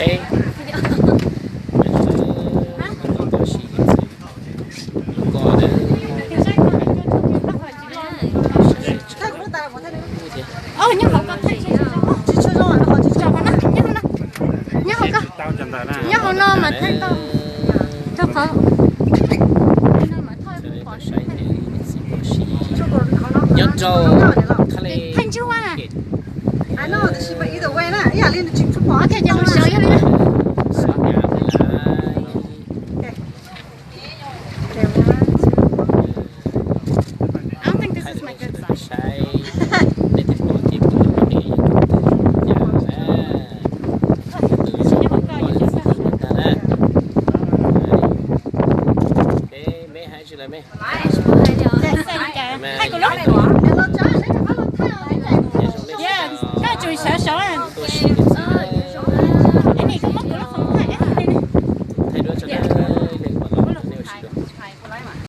Ej, nyob hauv ko, nyob hauv ko, nyob hauv no mas thaij tau. Rau qhov nyob rau thaij ntsuab. Ok, ces mus sawv yog li. I don't think this is my good side. Koj tsum sawv sawv.